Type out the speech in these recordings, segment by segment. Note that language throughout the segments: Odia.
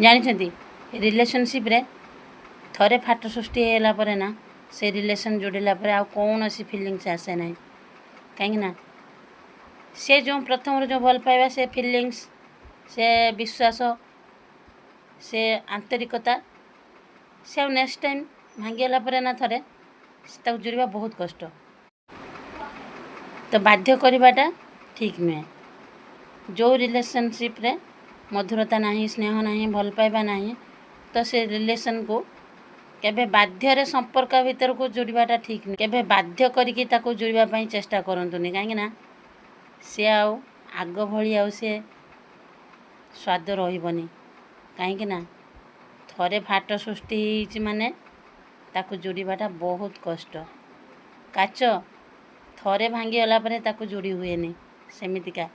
ଜାଣିଛନ୍ତି, ରିଲେସନସିପ୍ରେ ଥରେ ଫାଟ ସୃଷ୍ଟି ହେଇଗଲା ପରେ ନା, ସେ ରିଲେସନ୍ ଯୋଡ଼ିଲା ପରେ ଆଉ କୌଣସି ଫିଲିଙ୍ଗସ୍ ଆସେ ନାହିଁ। କାହିଁକିନା ସେ ଯେଉଁ ପ୍ରଥମରୁ ଯେଉଁ ଭଲ ପାଇବା, ସେ ଫିଲିଙ୍ଗସ୍, ସେ ବିଶ୍ୱାସ, ସେ ଆନ୍ତରିକତା, ସେ ଆଉ ନେକ୍ସଟ ଟାଇମ୍ ଭାଙ୍ଗିଗଲା ପରେ ନା ଥରେ ତାକୁ ଯୋଡ଼ିବା ବହୁତ କଷ୍ଟ। ତ ବାଧ୍ୟ କରିବାଟା ଠିକ୍ ନୁହେଁ। ଯେଉଁ ରିଲେସନସିପ୍ରେ ମଧୁରତା ନାହିଁ, ସ୍ନେହ ନାହିଁ, ଭଲ ପାଇବା ନାହିଁ, ତ ସେ ରିଲେସନ୍କୁ କେବେ ବାଧ୍ୟରେ ସମ୍ପର୍କ ଭିତରକୁ ଯୋଡ଼ିବାଟା ଠିକ୍ ନୁହେଁ। କେବେ ବାଧ୍ୟ କରିକି ତାକୁ ଯୋଡ଼ିବା ପାଇଁ ଚେଷ୍ଟା କରନ୍ତୁନି, କାହିଁକିନା ସେ ଆଉ ଆଗ ଭଳି ଆଉ ସେ ସ୍ୱାଦ ରହିବନି। କାହିଁକି ନା ଥରେ ଫାଟ ସୃଷ୍ଟି ହେଇଛି ମାନେ ତାକୁ ଯୋଡ଼ିବାଟା ବହୁତ କଷ୍ଟ। କାଚ ଥରେ ଭାଙ୍ଗିଗଲା ପରେ ତାକୁ ଯୋଡ଼ି ହୁଏନି, ସେମିତିକା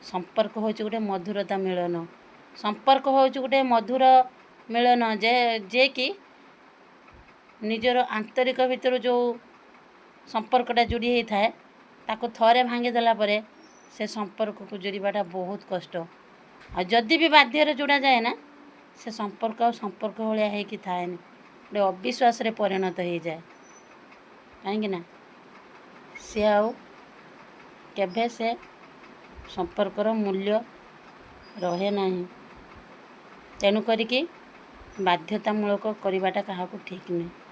ସମ୍ପର୍କ ହେଉଛି ଗୋଟେ ମଧୁରତା ମିଳନ। ସମ୍ପର୍କ ହେଉଛି ଗୋଟେ ମଧୁର ମିଳନ ଯେ ଯିଏକି ନିଜର ଆନ୍ତରିକ ଭିତରୁ ଯେଉଁ ସମ୍ପର୍କଟା ଯୋଡ଼ି ହେଇଥାଏ, ତାକୁ ଥରେ ଭାଙ୍ଗିଦେଲା ପରେ ସେ ସମ୍ପର୍କକୁ ଯୋଡ଼ିବାଟା ବହୁତ କଷ୍ଟ। ଆଉ ଯଦି ବି ବାଧ୍ୟରେ ଯୋଡ଼ାଯାଏ ନା, ସେ ସମ୍ପର୍କ ଆଉ ସମ୍ପର୍କ ଭଳିଆ ହେଇକି ଥାଏନି, ଗୋଟେ ଅବିଶ୍ୱାସରେ ପରିଣତ ହେଇଯାଏ। କାହିଁକି ନା ସେ ଆଉ କେବେ ସେ ସମ୍ପର୍କର ମୂଲ୍ୟ ରହେ ନାହିଁ। ତେଣୁ କରିକି ବାଧ୍ୟତାମୂଳକ କରିବାଟା କାହାକୁ ଠିକ୍ ନୁହେଁ।